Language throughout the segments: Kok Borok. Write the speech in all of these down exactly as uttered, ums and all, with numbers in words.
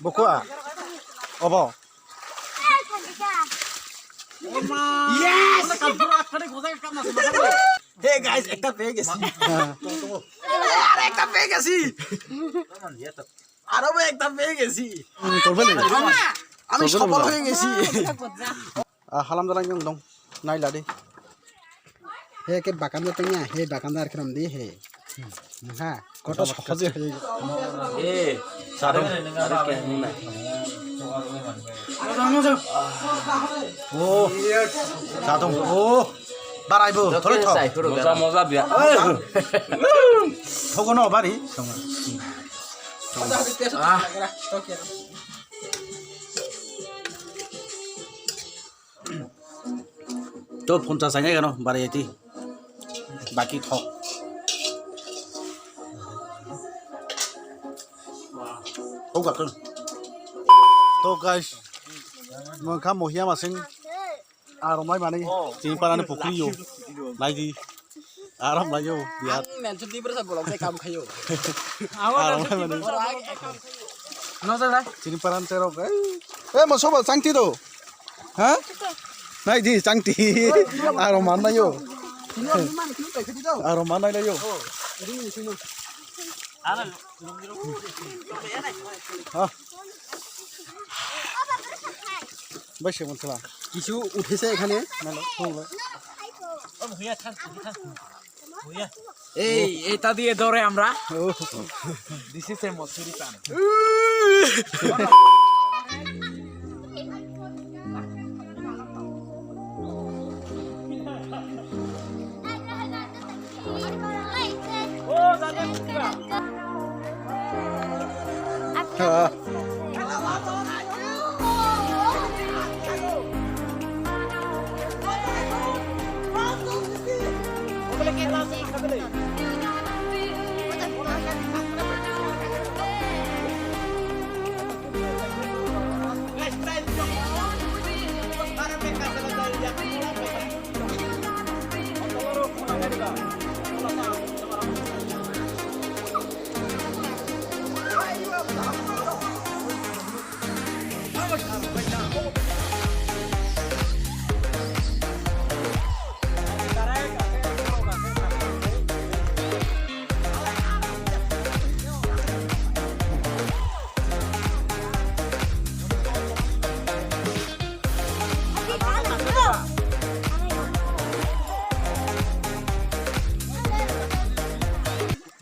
Bukua. Obo. Yes! Hey guys, ekta peye gesi. Are ekta peye gesi. Aro bo ekta peye gesi. Hmm, torbali. Ami, ami sopol hoye gesi. Ah, halam jalan yang dong. Nai ladi. He ke bakam da tanya, he bakam da arkram di he. Ha, koto sopol je he. Eh, sadung. Are ke nuna. Oh, sadung. Oh, barai bo. Thore tho. Moja, moja biya. Thogo no bari. Ah. To phuncha sangai gano bari eti. Baki thok. Thok gak. To guys, mangkha mohia masing. Aro mai mani, chini parani pukri yo. Naidi. Aram lai yo, bihat. Ang mention di berasa golok de kam khayo. Aram mai mani. Nojor lai. Chini paran terok, eh. Eh, mo soba changti do. Ha? Naidi, changti. Aram man lai yo. Aram man lai yo. Ha. Bai se mon khala. কিছু উঠেছে এখানে। এই, এটা দিয়ে ধরে আমরা। This is a মসুরি পান।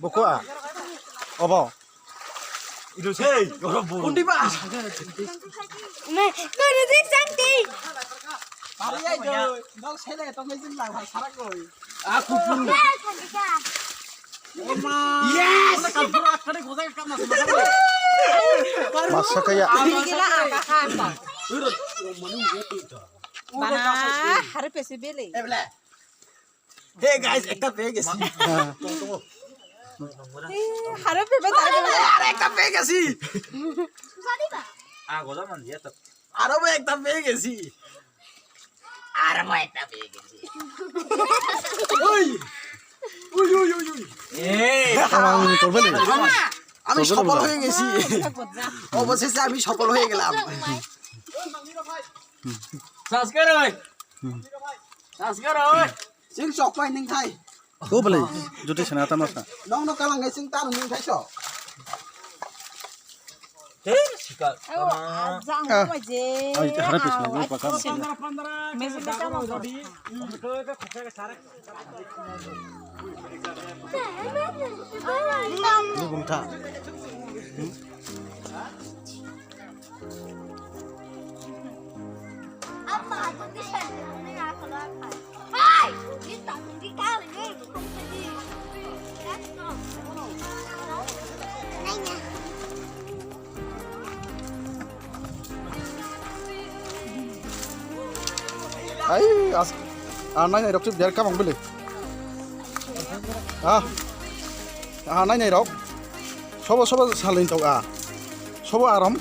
Bukua. Obo. Idu sei, oro buru. Undi ba. Me, kono dik santi. Pari ai do, nok sele to me jin lang sarak koi. Aku pun. Yes! Masa kaya. Bana, harap pesi beli. Hey guys, ekta peye gesi. Harap pebe tara. Are ekta peye gesi. Ah, goda man dia tak. Aro bo ekta peye gesi. Aro bo ekta peye gesi. Oi. Oi, oi, oi, oi. Eh, আমি সফল হয়ে গেছি। অবশেষে আমি সফল হয়ে গেলাম। Subscribe oi. Subscribe oi. Sing sok pai ning thai. Ko bole, juti sana tama sa. Nong no kalang ngai sing tar ning thai so. Tei sikal. Ai, hara pis na, paka. Mesi na tama. Ni bung tha. Ai, as, ah, nai, nai, rok tu biar kamang beli. Ah, ah, nai, nai, rok. Sobo, sobo, salin tau, ah. Sobo aram.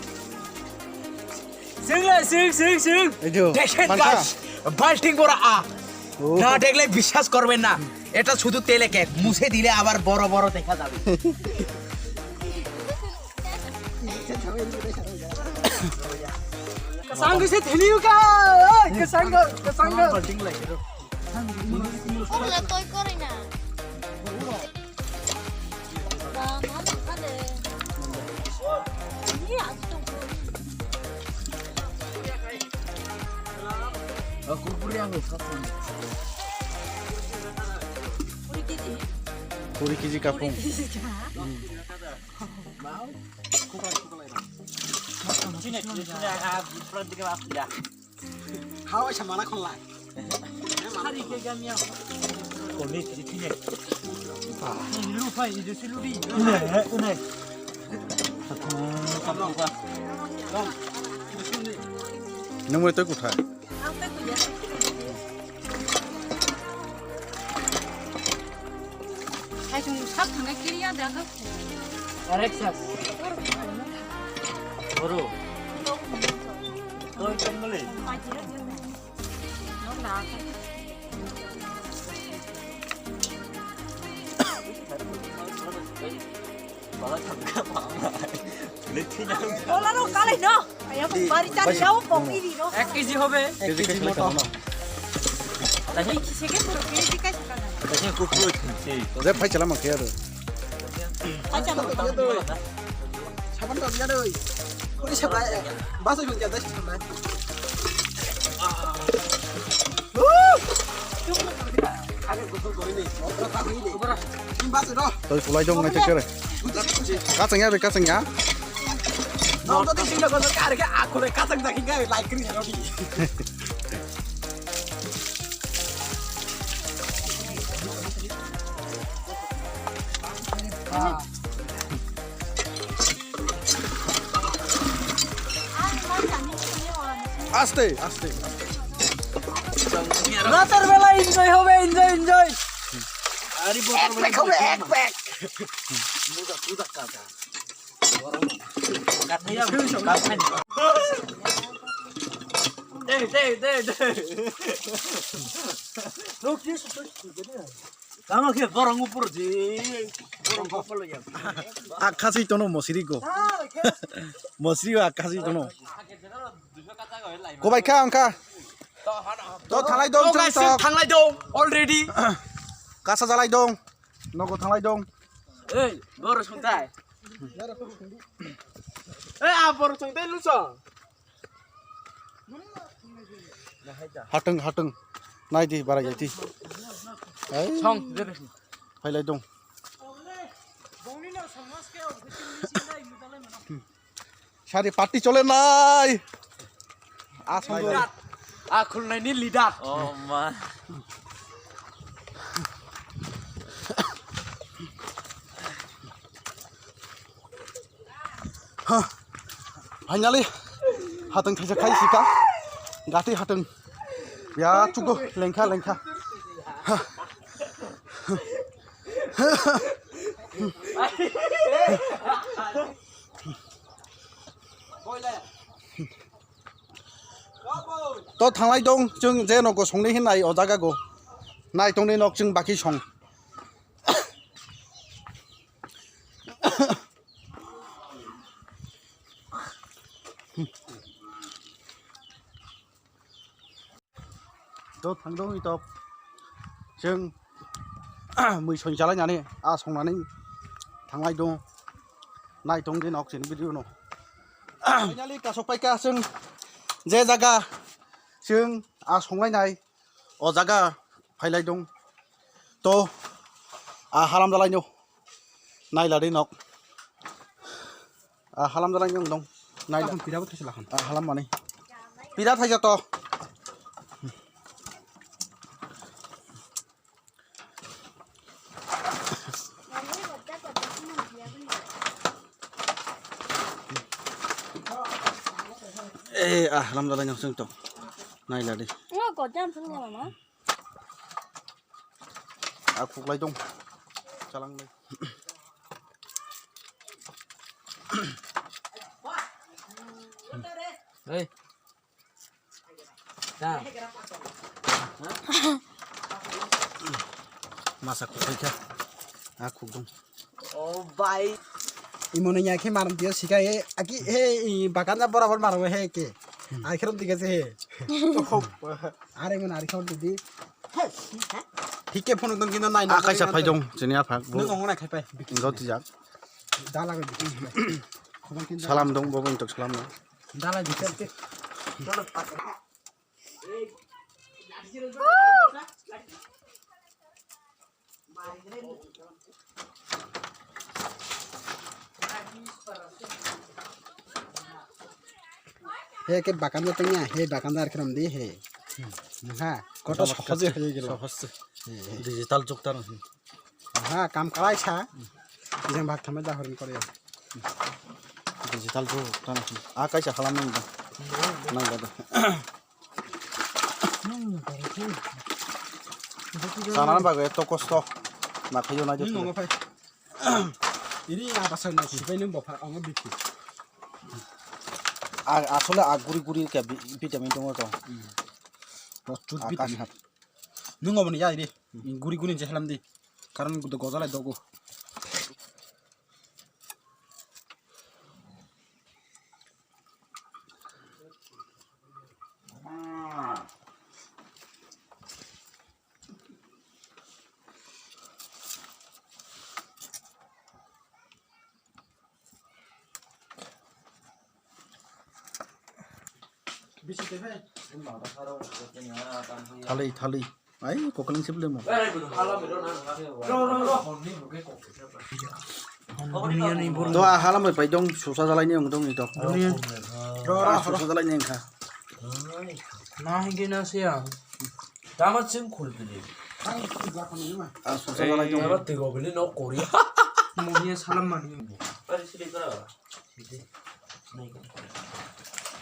Sing, sing, sing, sing. Ei jo, দেখেন mansa. Guys, বালতি ভরা আ। Oh. না দেখলে বিশ্বাস করবেন না। এটা শুধু তেলে কেক, মুছে দিলে আবার বড় বড় দেখা যাবে। Kasang se theni ka, kasang, kasang. Ola toy kore na. Kuri kiji kapung. Hawa sa mana khonlai. Hari ke gamia. Koni tini. Lu pai, idu si lu di. Une, une. Nung mai tei kutha. Hai chung sak thangna kiriya da ka. Alexa. Guru. Toi tongmali. Bolaro kalai no. Ayam bari cari jauh kok ini no. Ek kg hobe. Ek kg moto. Ini sih kan pura kg kai sekarang. Tanya kuku sih. Saya pai chala makai ada. Acha makai. Saban tak dia doi. Kau ni siapa? Bahasa juga ada siapa? Toi kulai dong nai tekere. Kacang ya be kacang ya. Aste, aste. রাতের বেলা এনজয় হবে, enjoy, enjoy. আরে এক প্যাক হবে, এক প্যাক। মুজা, মুজা কাকা। কাকাই, কাকাই। দে, দে, দে, দে। Tamo khe borok upor je, borok kopolo ya. Akha sui tono mosiri go. Mosiri o akha sui tono. Kobai kha angkha. To thanglai dong, to chwng kaisa tok. Thanglai dong already. Kasa jalai dong. Nogo thanglai dong. Ei, borok songtai. Ei, a borok songtai luso. Hatwng, hatwng. Nai di, barai jai di. Ai. Song, jere. Phailai dong. Sari party chole nai. Asong. Leader. A khulnaini leader. Oh, ma. Ha. Finally, hatwng thaisa khai sika. Gati hatwng. Ya, chugo, lengkha, lengkha. Ha. To thanglai dong, chwng je nogo songnai hinai o jaga go. Nai tongnai nok chwng baki song. Do thang do ito. Chwng mui song chalai nani a song nani thanglai do. Nai tong di nok chini video no. Finally kasok pai ka chwng je jaga chwng a songlai nai. O jaga phailai dong. To, a halam jalai no. Naila di nok. A halam jalai no dong. Naila. Akon pira bo thaisa lakhan. A halam mani. Pira thaisa to. Eh, a halam jalai no sung to. Naila di. Ngo ko jam sung mama. A khuklai dong. Chalanglai. Hey. Ta. Masa khuklai kha. A khuk dong. Oh, bhai. Imono ya khe maram dia sikai he, aki he, i, bakanda borabor maram he ke. Ai khe rom dige se he. Are mon ari khon di. Thik ke phone dong kino nai. Akai sa phai dong, chini aphak. Nung ong nai khai pai. Gau tijak. Dala go. Salam dong, bobo intok salam dong. Dala di. He ke bakanda tanya, he bakanda ar kram di he. Ha, koto sohoj hoye gelo. Sohoj. He, he. Digital jug ta. Ha, kam kalai sa. Jeng bak thame da horin kore. Digital jug ta. A kaisa khalam nang da. Nang da. Sana bagwi eto kosto. Na khayo na joto. Ini apa sana sipai nung bopha ang bipi. Asole a guri guri ke vitamin tongo to. Prochur vitamin. Nung oboni ya ini. Guri guri je halam di. Karon gojalai dogo. Thali, thali. Ai, kokling sip lemo. To a halam bai dong susa jalai ni ong dong ni to. Susa jalai ni ong kha. Na hingi na siya. Tama chim khul pili. A susa jalai dong. Aba tigo bili no kori. Mo hiya salam mani.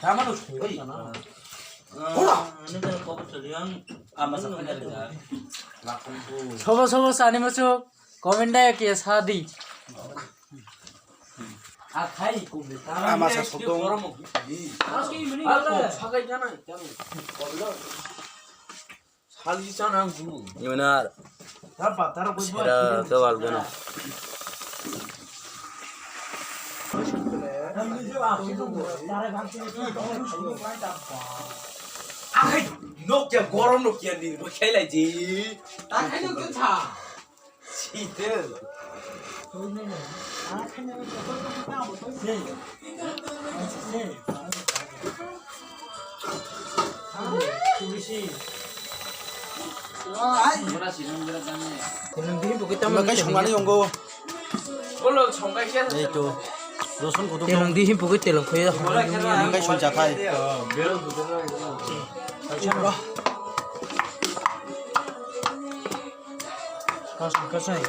Tama no sori sana. Ora. Ani kan kau selian. Ama sa kanya da. Lakum tu. Sobo sobo sani masuk. Comment da ke sadi. A khai ko. Ama sa sodong. Aski mini. A ko sagai jana. Koblo. Sali sana guru. Imanar. Sera kewal gana. Akhai, Nokia gorom Nokia ni bo khelai ji. Akhai no kutha. Site. Telong dihi bukui tamo. Telong kai songmani yongo. Ei to. Rosun kutuk. Telong dihi bukui telong khoya. Kai song chathai. Kasai, kasai.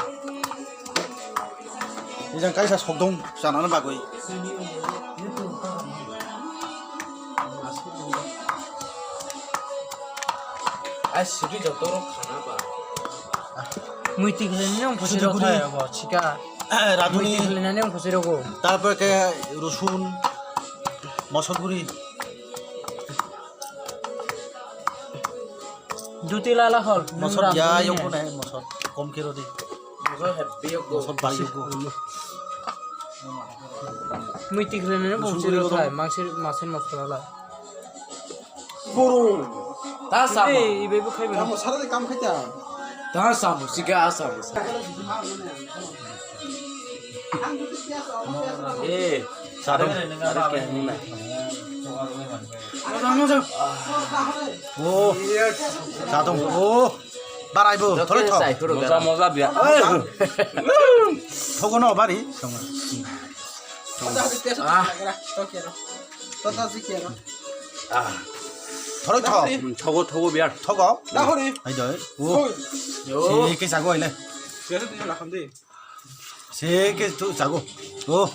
Ijang kaisa sokdong chanana bagwi. Ai sidi joto rok khana ba. Muitik le nang phusi rok thai abo chika. Raduni. Muitik le nang phusi rok. Tarpor ke rosun, mosok guri. Duti lala hol. Mosor ya yok ne mosor. Kom kiro di. Mosor happy yok. Mosor bai yok. Mui tik le ne bom siro thai. Mangsi masin mosor la. Boro. Ta sama. Ei, ibe bu khai ba. Kamu sara de kam khaita. Ta sama sika sama. Eh, sadong. Oh, sadong. Oh, barai bo. Thore thok. Moja, moja biya. Thogo no bari. Ah. Ah. Thore thok. Thogo, thogo biya. Thogo. Ai doi. Oh. Yo. Si ke sago ile. Se ke tu chago. Oh.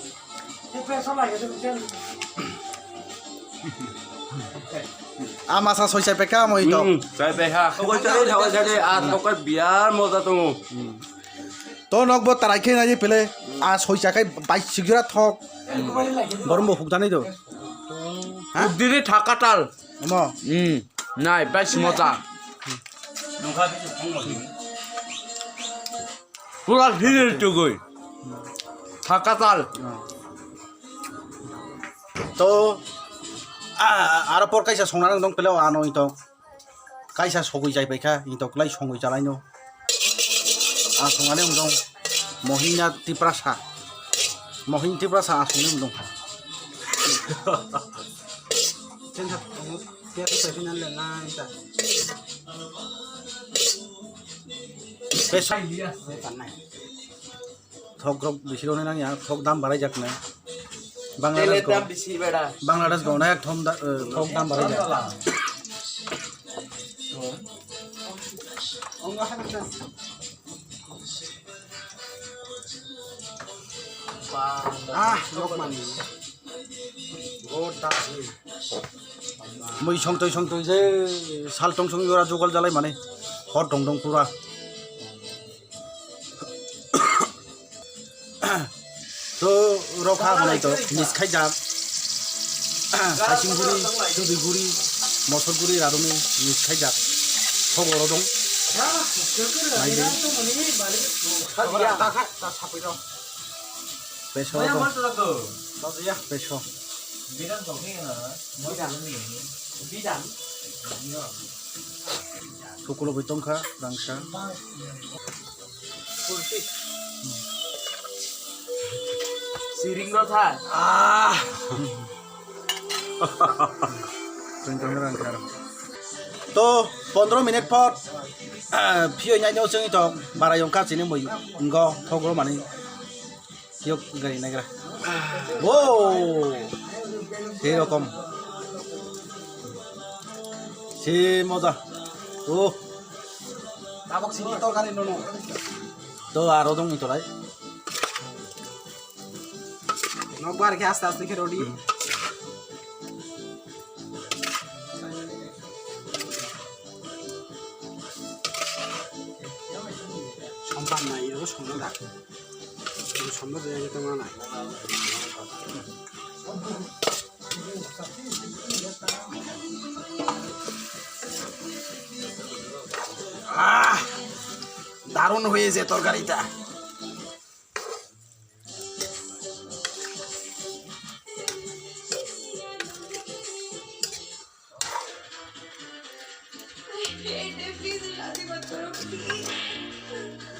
A masa soi chai peka moi to. Hmm, chai peka. Koi chai, koi chai, a koi biar moja tongo. To nok bo tarai khe nai pele. A soi chakai bai sigra thok. Borom bo hukdani do. Hukdini thakatal. Mo. Hmm. Nai bai moja. Pura hilir tugui. Thakatal. To, a, aro por kaisa songnani wngtong peleo ano wngtong. Kaisa sogwi jai paikha, wngtong kwlai songwi chalaino. A songnani wngtong Mohina Tiprasa. Mohin Tiprasa a songnani wngtong. Bes- Thok rok bisi rw nang ya, thok dam barai jak nai. Bangladesh go, Bangladesh go na ek thom da, eh, thok dam barai jak. Ah, Lokman. Mui songtoi songtoi je sal tong song yora jugal jalai mani hor tong tong pura. To rokha bonai to mis khaijak. Haising guri, chudui guri, mosor guri radoni mis khaijak. Thok oro dong. Naidi. Peso dong. Peso. Sukulo bai tongkha rangsa. Siring no tha. Ah. Tong tong rangsa. To pondro minute por, ah, phiyoi nai no chwng to barai ongkha chini mui ngo thogro mani. Yok gari nagra. Wow. Sei rokom. Sei moja. Oh. Tabok sini to gari nono. To aro dong itolai. Nok bar ke aste aste ke rodi. Sompan na iyo somno da. Somno de ya tama na. Ah, দারুণ হয়েছে তরকারিটা।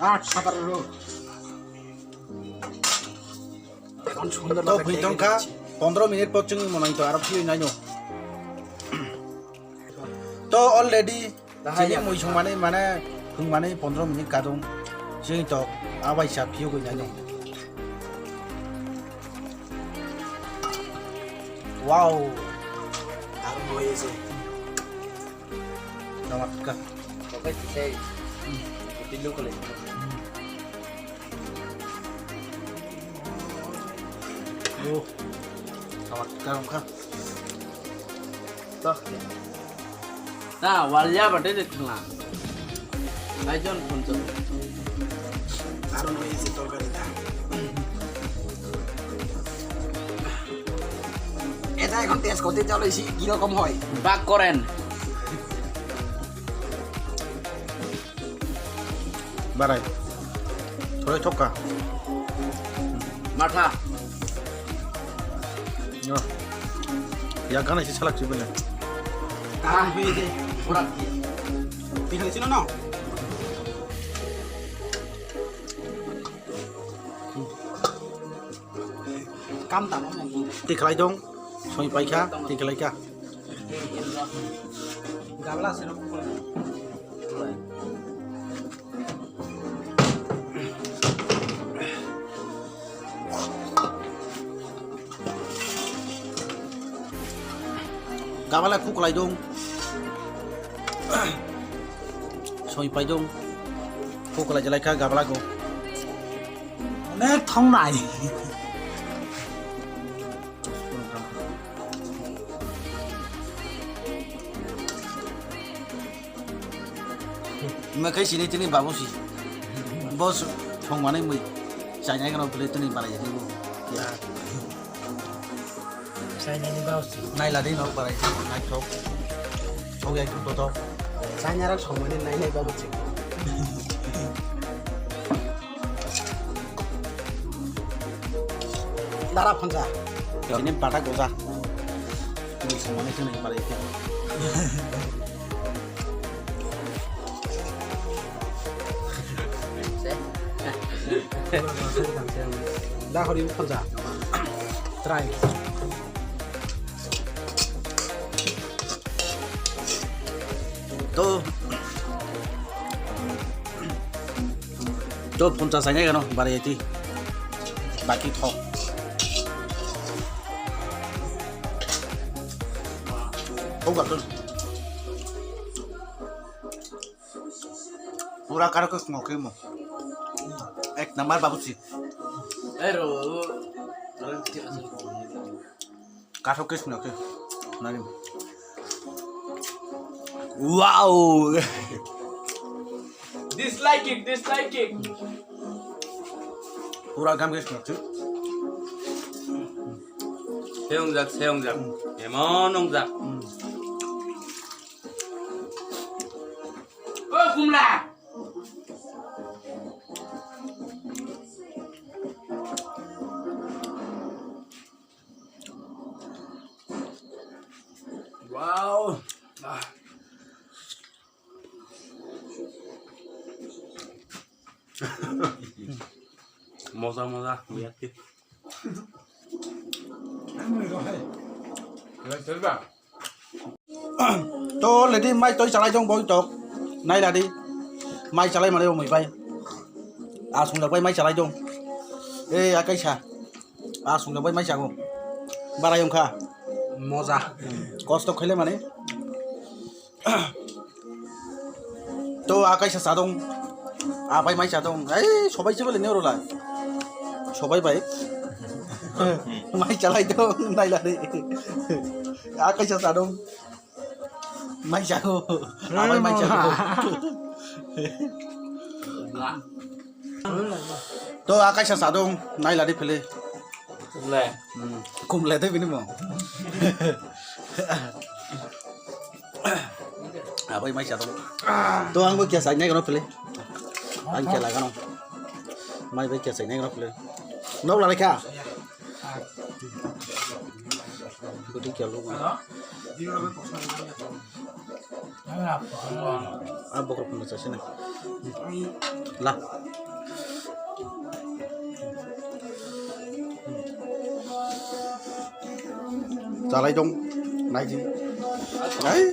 আট সাতারো রোগ। এখন সুন্দর তো ভাবে ভুই ঢেকে টঙ্কা দিচ্ছি। পনেরো মিনিট পর চুঙ্গি মনে হইতো আরো কি নাইনো। তো already Dahai chini ya. Mui songmani mane thwngmani pondro minute kadung chini tok abaisa phiyogwi nani. Wow. Daruno hoyese. Chamatkar. Oke, sei. Pilu kole. Oh. Chamatkar ongkha. Toh. Na, walya bate de thangla. Naijon ponchas. দারুণ হয়েছে তরকারিটা। এটা এখন টেস্ট করতে চলেছি কিরকম হয়। Bak koren. Barai. Thoi thokka. Matha. Yo. Ya gana si salak si bele. Karam hui de. Ora. Tikhali sino no. Kam tamo. Tikhlai dong. Soi paikha, tikhlai kha. Gabla sino. Gabala khuklai dong. Soi pai dong. Khuklai jalai kha gabala go. Onek thong nai. Mekhe sini tini babu si. Boss, thong manai mui. Chainai gano bele tini barai jani bo. Chainai ni babu si. Nai ladi no barai. Nai thok. Thok ya thok to. Chainai rak thong manai nai nai babu si. Dara phunsa. Sini bata goja. Ang samani khe nai parai khe. Da hori phalja. Try. To. To ponchas hainai gano, barai ti. Baki thok. Thok ba to. Pura karo ke smoke mo. Ek number babuchi. Ero. Kathok ke snoke. Nari. Wow. Dislike it, dislike it. Pura gam ke snoke. Seongjak, seongjak. Emon ongjak. O kumla. Wow. Ah. Moja, moja, lihat ke. To ledi mai toi chalai dong boi tok. Nai ladi. Mai chalai mane omoi bai. A sungjak bai mai chalai dong. E akaisa. A sungjak bai mai chago. Barai ongkha. Moja. Kosto khaile mane. To akaisa chadong. Abai mai chadong. Ai sobai se bele neurolai. Sobai bai. Mai chalai dong nai ladi. Akaisa chadong. Mai chago. Abai mai chago. To akaisa chadong nai ladi phele. Le. Hmm. Kumle de bini mo. Abai mai chadong. To ang bo kya sai nai gano phele. Ang kya lagano. Mai bai kya sai nai gano phele. Nok la lekha. Budi kya lu. A bokrok phano chasina. La. Chalai dong. Naidi. Ai,